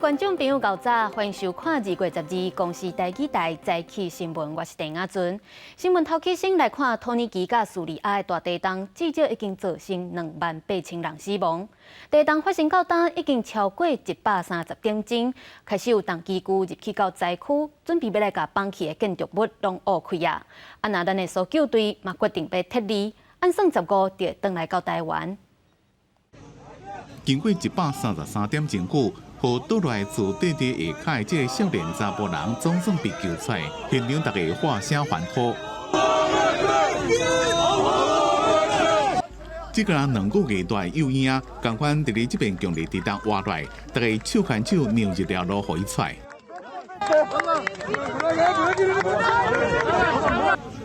觀眾朋友，𠢕早，歡迎收看2月12公視台語台早起新聞，我是鄭亞尊。新聞頭起先來看土耳其佮敘利亞的大地動，至少已經造成28,000人死亡。地動發生到今已經超過130點鐘，開始有重機具入去到災區，準備欲來共崩去的建築物攏挖開啊！啊，若咱的搜救隊嘛決定欲撤離，按算十五就會轉來到台灣。經過133點鐘久，予倒落來厝塊底下跤的這个少年查埔人總算被救出來，現場大家喝聲歡呼。這个人2個月大幼嬰，仝款佇咧這遍強烈地動活落來，大家手牽手讓一條路予伊出來。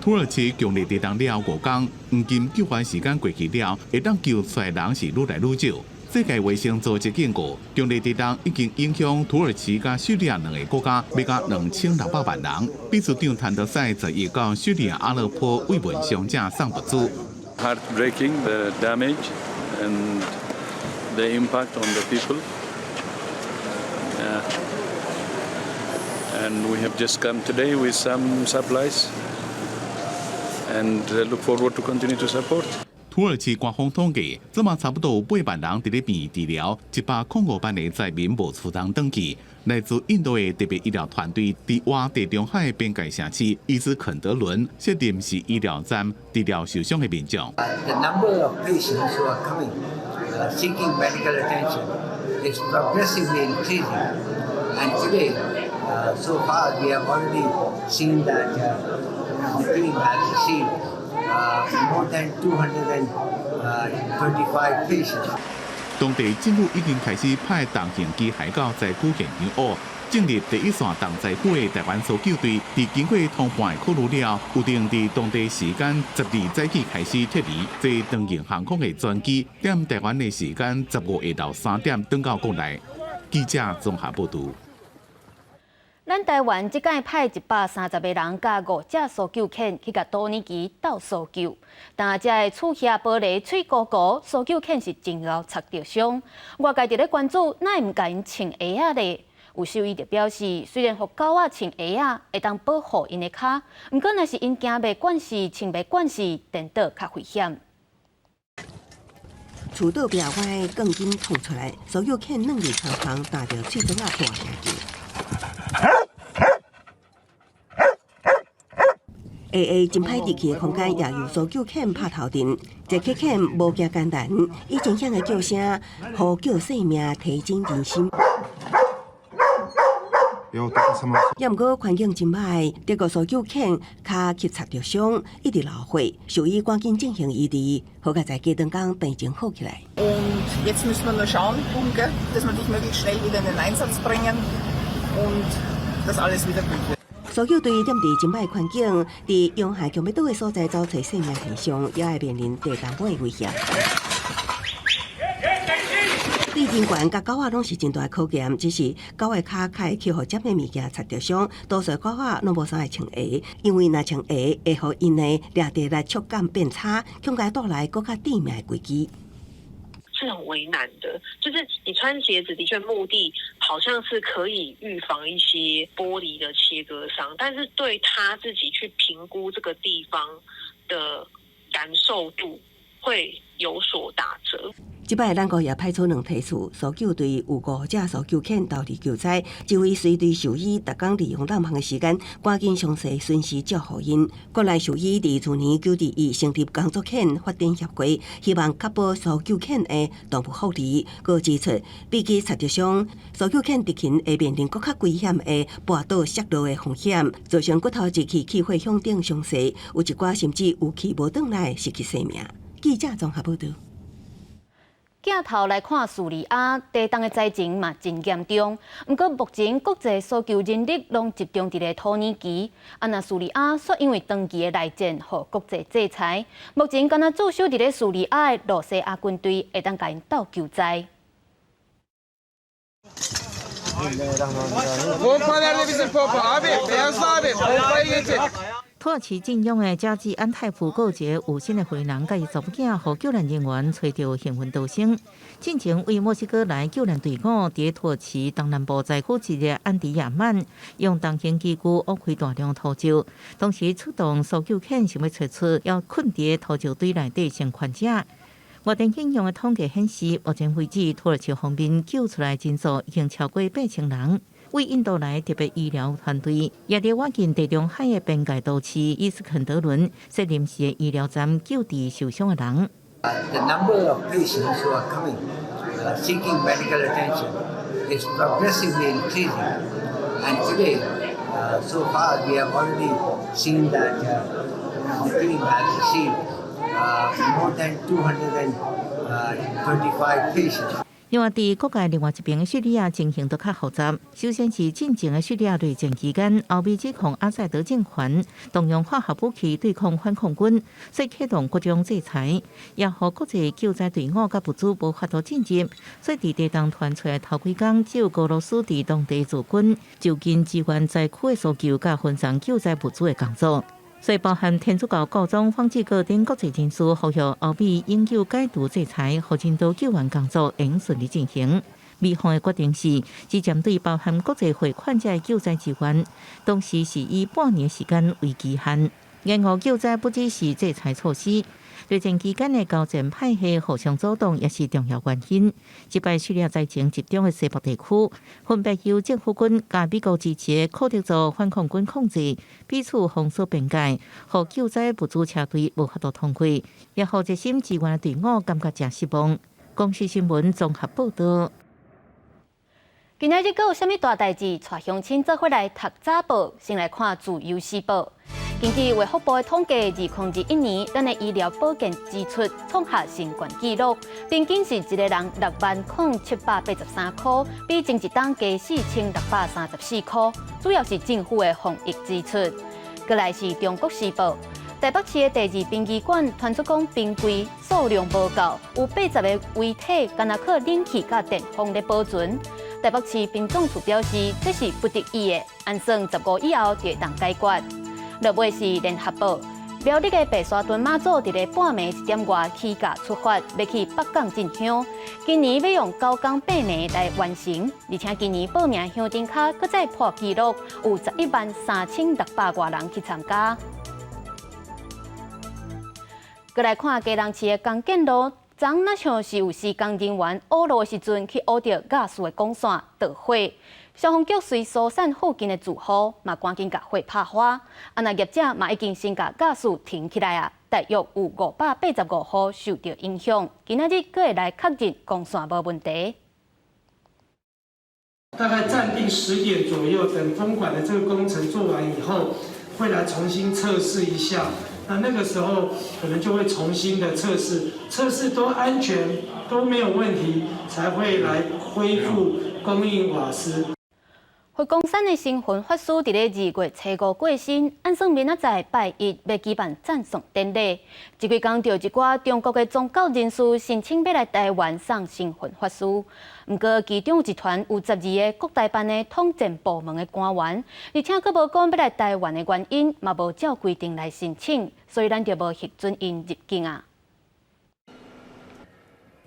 土耳其強烈地動了五工，黃金救援時間過去了，會當救出來人是愈來愈少。世界衛生組織警告，強烈地動已經影響土耳其佮敘利亞兩个國家，欲加2600萬人。秘書長譚德塞十一到敘利亞阿勒頗慰問傷者送物資。 Heartbreaking, the damage and the impact on the people. And we have just come today with some supplies and look forward to continue to support. 土耳其官方統計，這馬差不多有8萬人佇咧病院治療，105萬个災民無厝通轉去。來自印度的特別醫療團隊佇倚地中海邊界城市伊斯肯德倫設臨時醫療站，治療受傷的民眾。 The number of patients who are coming seeking medical attention is progressively increasing, and today, so far we have already seen that the team has received more than 225 patients. 當地政府已經開始派重型機械到災區現場挖，進入第一線重災區的台灣搜救隊，佇經過通盤的考慮了，有定佇當地時間12早起開始撤離，坐長榮航空的專機，踮台灣的時間15下晝3點轉到國內。記者綜合報導。咱台灣這擺派130個人佮五隻搜救犬去共土耳其鬥搜救，但這个厝瓦玻璃碎糊糊，搜救犬是真𠢕擦著傷。外界佇咧關注，哪會毋共𪜶穿鞋仔咧？有獸醫就表示，雖然予狗仔穿鞋仔會當保護𪜶的跤，毋過若是𪜶行袂慣勢、穿袂慣勢，顛倒較危險。厝倒壁歪，鋼筋捅出來，搜救犬兩日長長，踏著碎磚仔大聲叫。下下真歹入去的空間，也由搜救犬拍頭陣。捷克犬無驚艱難，以真響的叫聲，呼救性命，提振人心。也毋過環境真歹，德國搜救犬跤去擦著傷，一直流血，獸醫趕緊進行醫治，好佳哉過兩工病情好起來。 Und jetzt müssen wir nur schauen, dass wir dich möglichst schnell wieder in den Einsatz bringen und dass alles wieder gut wird. 搜救隊踮佇真歹環境，佇用海強欲倒的所在走揣性命現象，也會面臨地動尾的危險。對人權佮狗仔攏是真大考驗，只是狗的跤較會去予尖的物件擦著傷，多數狗仔攏無啥會穿鞋，因為若穿鞋會予𪜶的掠地力觸感變差，恐共帶來閣較致命的危機。是很為難的，就是你穿鞋子的確目的好像是可以預防一些玻璃的切割傷，但是對他自己去評估這個地方的感受度會有所打折。這擺咱國也派出兩梯次搜救隊，有五隻搜救犬投入救災，一位隨隊獸醫逐工利用空閒的時間，趕緊詳細巡視照顧𪜶。國內獸醫佇去年9.21成立工作犬發展協會，希望確保搜救犬的動物福利。閣指出，比起擦著傷，搜救犬執勤會面臨閣較危險的跋倒摔落的風險，造成骨頭一去氣血向頂傷勢，有一寡甚至有去無轉來，失去性命。記者綜合報導。鏡頭來看敘利亞地動的災情嘛真嚴重，毋過目前國際搜救人力攏集中佇咧土耳其。啊，若敘利亞煞因為長期的內戰，予國際制裁，目前干焦駐守佇咧敘利亞的露西亞軍隊會當共𪜶鬥救災。 Pompa nerede bizim pompa? Abi, beyazlı abi, pompayı getir. 土耳其靜養的加濟安泰普閣一个有新的回人，佮伊查某囝予救援人員揣著幸運逃生。進前為墨西哥來救援隊伍，佇土耳其東南部災區一个安迪亞曼，用重型機具挖開大量土石，同時出動搜救犬，想欲揣出猶困佇土石堆內底生還者。外電引用的統計顯示，目前為止土耳其方面救出來人數已經超過8000人。為印度來特別醫療團隊，也佇倚近地中海的邊界都市伊斯肯德倫設臨時的醫療站，救治受傷的人。 The number of patients who are coming seeking medical attention is progressively increasing, and today, so far we have already seen that the team has received more than 225 patients. 另外，佇國界另外一邊的敘利亞情形都較複雜。首先是進前的敘利亞內戰期間，歐美指控阿薩德政權動用化學武器對抗反抗軍，所以啟動各種制裁，也予國際救災隊伍佮物資無法度進入。所以佇地動傳出來頭幾工，只有俄羅斯佇當地駐軍就近支援災區的搜救佮分送救災物資的工作。所以，包含天主教教宗方濟各等國際人士呼籲歐美永久解除制裁，予人道救援工作會順利進行。美方的決定是，只針對包含國際匯款者的救災支援，同時是以半年時間為期限。延誤救災不只是制裁措施，內戰期間的交戰派系互相阻擋也是重要原因。這擺敘利亞災情集中的西部地區，分別由政府軍佮美國支持的庫德族反抗軍控制，彼此封鎖邊界，予救災物資車隊無法度通過，也予熱心支援的隊伍感覺誠失望。公視新聞綜合報導。今仔日閣有啥物大代誌？帶鄉親做伙來讀早報，先來看《自由時報》。根據衛福部的統計，2021年，咱的醫療保健支出創下新懸紀錄，平均是一個人60,783塊，比前一冬加4634塊，主要是政府的防疫支出。閣來是中國時報，台北市的第二殯儀館傳出講冰櫃數量無夠，有80個遺體干焦靠冷氣佮電風咧保存。台北市殯葬處表示，這是不得已的，按算15以後就會當解決。落尾是聯合報，苗栗的白沙屯媽祖佇咧半暝1點外起駕出發，欲去北港進香。今年欲用9工8暝來完成，而且今年報名香燈跤閣再破紀錄，有11萬3600外人去參加。閣來看基隆市的江建路，昨昏像是有施工人員挖路的時陣去挖著瓦斯的管線著火，消防局隨疏散附近的住戶，嘛趕緊共火拍花。啊，若業者嘛已經先共瓦斯停起來啊，大約有585戶受著影響。今仔日閣會來確認管線無問題。大概暫定10點左右，等封管的這個工程做完以後，會來重新測試一下。那那個時候可能就會重新的測試，測試都安全都沒有問題，才會來恢復供應瓦斯。佛光山的星雲法師佇咧2月初5過身，按算明仔載拜一欲舉辦贊頌典禮。這幾工就一寡中國的宗教人士申請欲來台灣送星雲法師，毋過其中有一團有12个國台辦的統戰部門的官員，而且閣無講欲來台灣的原因，嘛無照規定來申請，所以咱就無核准𪜶入境啊。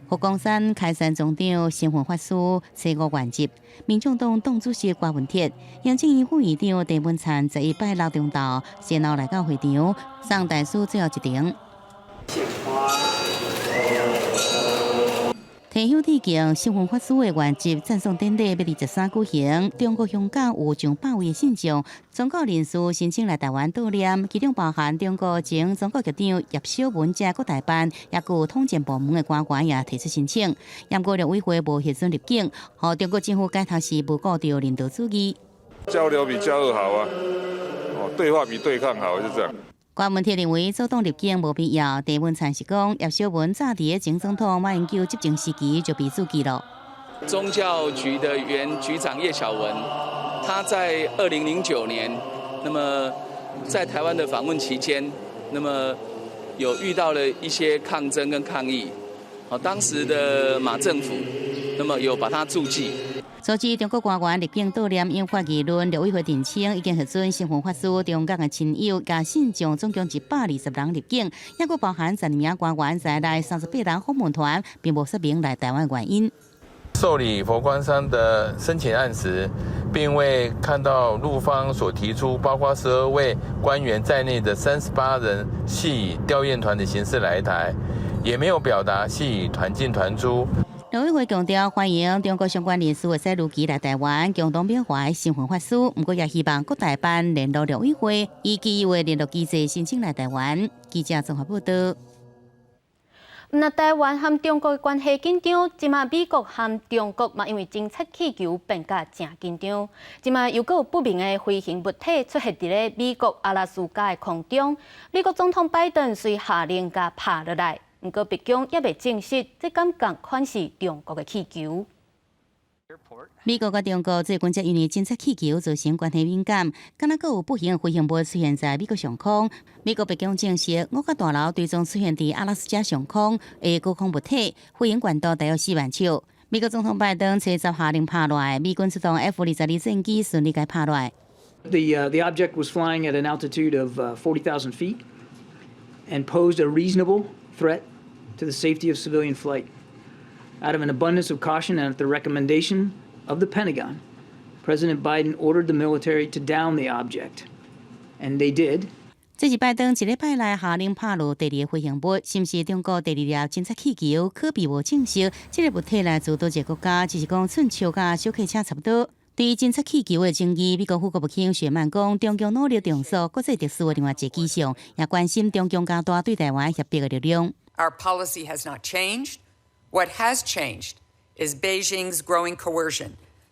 佛光山開山宗長星雲法師初五圓寂，民眾黨黨主席郭文鐵、行政院副院長鄭文燦11拜六中晝先後來到會場送大師最後一程。獻花。提香致敬星雲法師的圓寂讚頌典禮，欲佇23舉行。中國香港有上百位的信眾、宗教人士申請來台灣悼念，其中包含中國前宗教局長葉小文這國台辦，也有統戰部門的官員也提出申請。毋過陸委會無核准入境，予中國政府解讀是無顧著人道主義。交流比交惡好啊，哦，對話比對抗好，就這樣。郭文鐵認為阻擋入境無必要。鄭文燦是講葉小文早佇前總統馬英九執政時期就被註記了。宗教局的原局長葉小文，他在2009年，那麼在台灣的訪問期間，那麼有遇到了一些抗爭跟抗議，哦，當時的馬政府，那麼有把他註記。阻止中國官員入境悼念引發議論，陸委會澄清已經核准新聞法師中港的親友佮信眾總共120人入境，抑閣包含12名官員在內38人訪問團，並無說明來台灣原因。受理佛光山的申請案時，並未看到陸方所提出包括12位官員在內的38人係以弔唁團的形式來台，也沒有表達係以團進團出。陸委會強調歡迎中國相關人士會使如期來台灣，共同緬懷星雲法師。毋過也希望國台辦聯絡陸委會，依既有的聯絡機制申請來台灣。記者綜合報道。那台灣和中國的關係緊張，這馬美國和中國嘛，因為偵測氣球變甲誠緊張。這馬又閣有不明的飛行物體出現佇咧美國阿拉斯加的空中，美國總統拜登遂下令共拍落來。毋過白宮猶未證實，這敢仝款是中國的氣球。美國佮中國最近才因為偵測氣球造成關係敏感，敢若閣有不明飛行物出現在美國上空。美國白宮證實，五角大樓追蹤出現佇阿拉斯加上空的高空物體，飛行高度大約4萬尺。美國總統拜登初十下令拍落來，美軍出動 F-22戰機順利共拍落來。 The object was flying at an altitude of 40,000 feet and posed a reasonable threat to the safety of civilian flight. Out of an abundance of caution and at the recommendation of the Pentagon, President Biden ordered the military to down the object, and they did. 這是拜登一禮拜內下令拍落第二個飛行物，是毋是中國第二粒偵測氣球？可並無證實。這個物體來自佗一個國家，只是講寸尺佮小客車差不多。對偵測氣球的爭議，美國副國務卿雪曼講，中共努力重塑國際秩序的另外一個跡象，也關心中共加大對台灣脅迫的力量。 Our policy has not changed. What has changed is Beijing's growing coercion.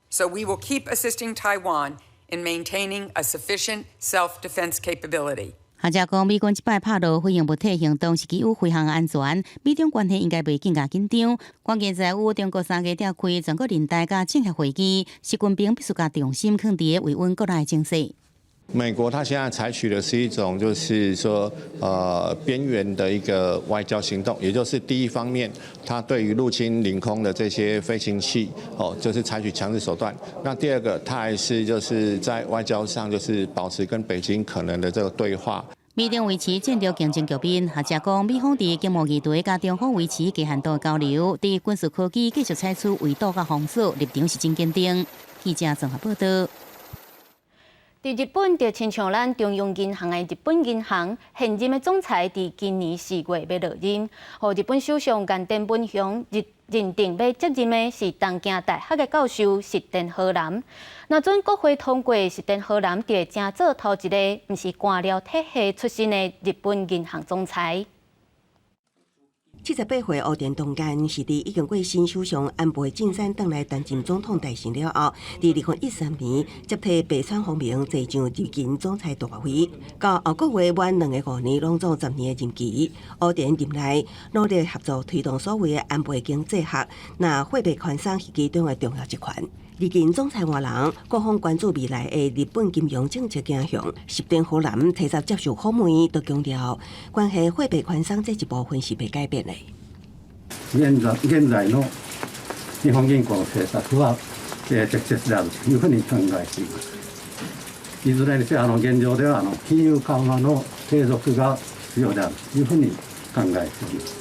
So we will keep assisting Taiwan in maintaining a sufficient self-defense capability. 學者講，美軍這擺拍落飛行物體行動是基於飛航安全，美中關係應該袂更加緊張。關鍵在於中國三月召開全國人大佮政協會議，習近平必須共重心囥佇維穩國內情勢。美國它現在採取的是一種，就是說，邊緣的一個外交行動，也就是第一方面，它對於入侵領空的這些飛行器，哦，就是採取強制手段。那第二個，它還是就是在外交上，就是保持跟北京可能的這個對話。美中維持戰略競爭局面，學者講，美方佇經貿議題佮中方維持低限度的交流，佇軍事科技繼續採取圍堵佮封鎖，立場是真堅定。記者綜合報道。佇日本，就親像咱中央銀行的日本銀行現任的總裁，佇今年4月欲落任。予日本首相岸田文雄認定欲接任的是東京大學的教授石田和男。若准國會通過，石田和男就會成做頭一个毋是官僚體系出身的日本銀行總裁。 78歲奧田東幹是佇已經過身首相安倍晉三轉來擔任總統大臣了後，佇2013年接替白川方明坐上日銀總裁大位，到後個月滿2個5年，攏總10年的任期。奧田任內努力合作推動所謂的安倍經濟學，若貨幣寬鬆是其中的重要一環。日銀總裁換人，各方關注未來的日本金融政策走向。石田和男提早接受訪問，都強調關係貨幣寬鬆這一部分是袂改變的。現在現在の日本銀行の政策は適切であるというふうに考えています。いずれにせよ現状では金融緩和の継続が必要であるというふうに考えています。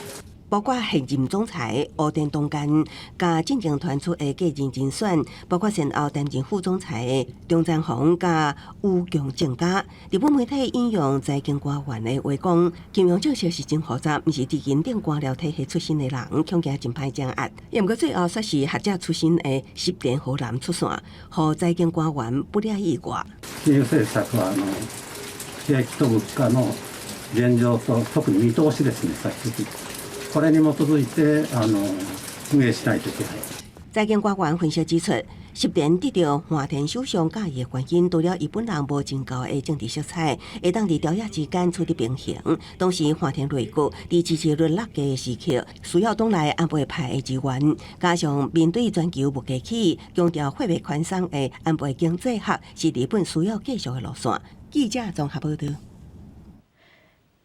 包括現任總裁奧田東幹，佮進前傳出的繼任人選，包括先後擔任副總裁的中曾宏佮宇強正加。日本媒體引用財經官員的話講，金融政策是真複雜，毋是日銀頂官僚體系出身的人，恐驚真歹掌握。毋過最後煞是學者出身的石田和男出線，予財經官員不了意外。金融政策は景気と物価の現状と特に見通しですね、先行き。これに基づいて運営しないといけない。財經官員分析指出，石田得著岸田首相佮意的原因，除了伊本人無真厚的政治色彩，會當佇朝野之間取得平衡。同時，岸田內閣佇支持率落低的時刻，需要黨內安倍派的支援，加上面對全球物價起，強調貨幣寬鬆的安倍經濟學是日本需要繼續的路線。記者綜合報道。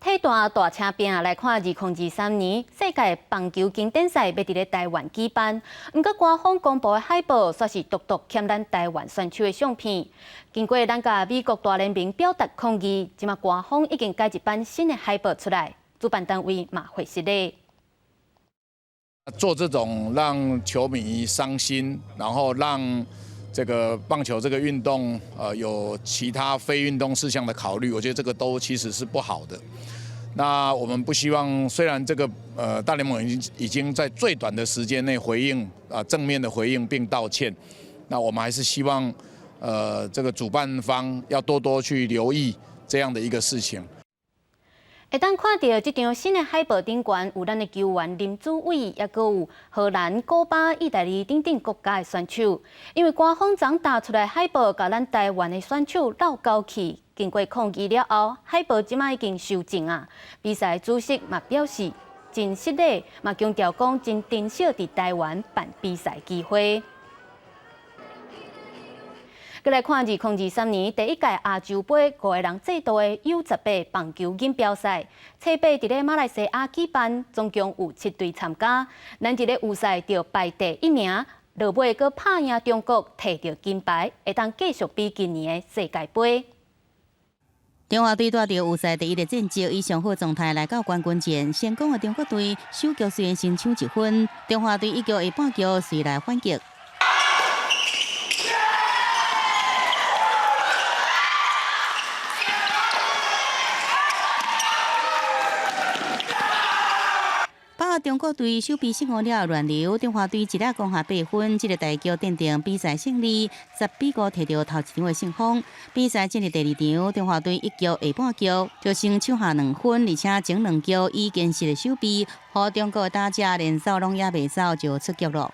體壇大車拼來看，2023年世界棒球經典賽欲佇咧台灣舉辦，毋過官方公布的海報煞是獨獨欠咱台灣選手的相片。經過咱佮美國大聯盟表達抗議，這馬官方已經改一版新的海報出來，主辦單位嘛會失禮。做這種讓球迷傷心，然後讓這個棒球這個運動，有其他非運動事項的考慮，我覺得這個都其實是不好的。那我們不希望，雖然這個大聯盟已經在最短的時間內回應啊正面的回應並道歉，那我們還是希望這個主辦方要多多去留意這樣的一個事情。會當看著這張新的海報頂懸，有咱的球員林子偉，抑閣有荷蘭、古巴、意大利等等國家的選手。因為官方昨打出來海報，共咱台灣的選手落勾去，經過抗議了後，海報這馬已經修正啊。比賽主席嘛表示真失禮，嘛強調講真珍惜佇台灣辦比賽機會。閣來看2023年第一屆亞洲盃五个人制度的 U18棒球錦標賽，初八佇咧馬來西亞舉辦，總共有七隊參加。咱佇咧預賽就排第一名，落尾閣拍贏中國，提著金牌，會當繼續比今年的世界盃。中華隊帶著預賽第一的戰績，以上好狀態來到冠軍戰。成功的中國隊首局雖然先搶一分，中華隊一局下半局隨來反擊。中國隊守備失誤了亂流，中華隊一粒攻下八分，這個大局奠定比賽勝利，10比5提著頭一場的勝風。比賽進入第二場，中華隊一局下半局就先搶下兩分，而且前兩局以堅實的守備，予中國打者連走攏也袂走就出局了。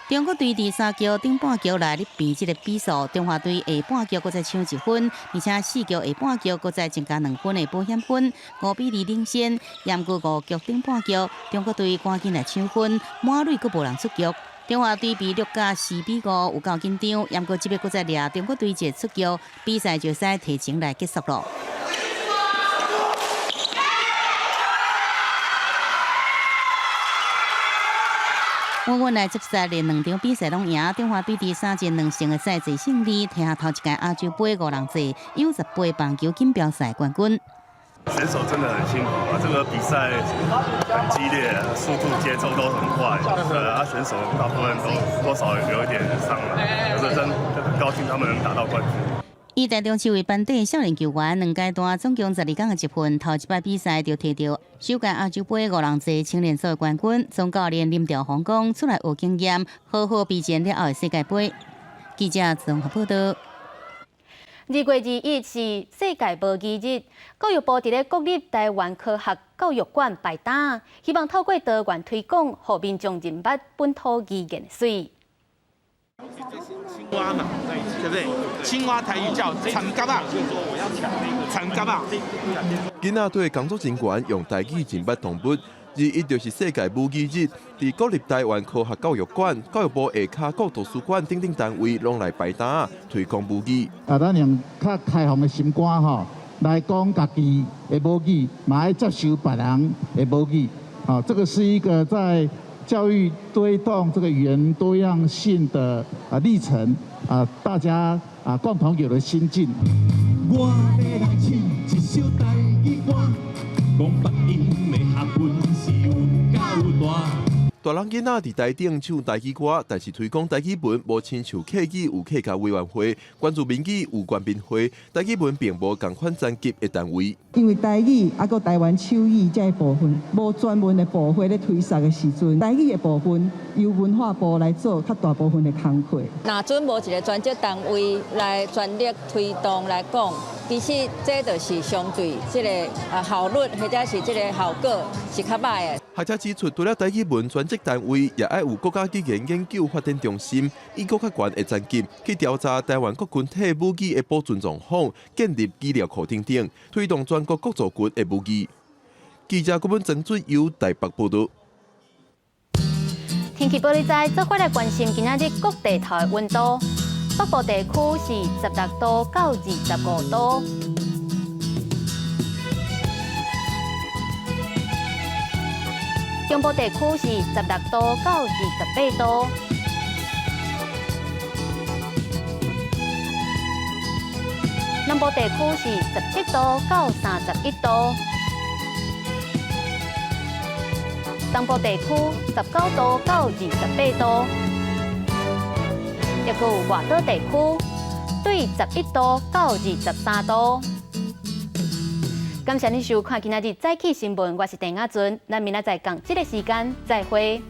中國隊佇三局頂半局來咧比這個比數，中華隊下半局閣再搶一分，而且四局下半局閣再增加兩分的保險分，5比2領先。毋過五局頂半局，中國隊趕緊來搶分，滿壘閣無人出局。中華隊比錄甲4比5有夠緊張，毋過這擺閣再掠中國隊一個出局，比賽就使提前來結束囉。穩穩來接賽，連兩場比賽攏贏，中華隊佇三戰兩勝的賽制勝利，提下頭一屆亞洲盃五人制 U18棒球錦標賽冠軍。選手真的很辛苦啊，這個比賽很激烈，速度節奏都很快，啊，選手大部分都多少有一點傷了，可是真很高興他們能打到冠軍。以台中市為班底少年球員，兩階段總共12工的集訓，頭一擺比賽就提著首屆亞洲盃五人制青年組的冠軍。總教練林兆宏講，出來學經驗，好好備戰了後的世界盃。記者綜合報道。2月21是世界母語日，教育部佇咧國立台灣科學教育館擺檔，希望透過多元推廣，予民眾認捌本土語言的媠。青蛙嘛，對不對？青蛙台語叫田蛤仔，田蛤仔。囡仔對工作人員用台語認捌動物，21就是世界母語日。佇國立台灣科學教育館、教育部下跤各圖書館等等單位，攏來擺檔推廣母語。啊，咱用較開放的心肝吼，來講家己的母語，嘛愛接受別人的母語。好，這個是一個在教育推動這個語言多樣性的啊歷程啊，大家啊共同有了心境。我欲來唱一首台語歌，講北音的學問是有夠大。大人囡仔佇台頂唱台語歌，但是推廣台語文無親像客語有客家委員會，原住民語有原民會，台語文並無仝款層級的單位。因為台語啊，閣台灣手語這个部分，無專門的部會咧推捒的時陣，台語的部分由文化部來做較大部分的工課。若準無一個專職單位來全力推動來講，其實這就是相對這个啊效率或者是這个效果是較䆀的。學者指出，除了台語文專職單位，也愛有國家語言研究發展中心，以閣較懸的層級去調查台灣各群體母語的保存狀況，建立資料庫等等，推動全國各族群的母語。記者郭文曾俊佑台北報道。天氣報你知，做伙來關心今仔日各地頭的溫度。北部地區是16度到25度。中部地區是16度到28度。南部地區是17度到31度。東部地區19度到28度。抑閣有外島地區對11度到23度。感謝你收看今仔日早起新聞，我是鄭雅蓁，咱明仔載仝這个時間再會。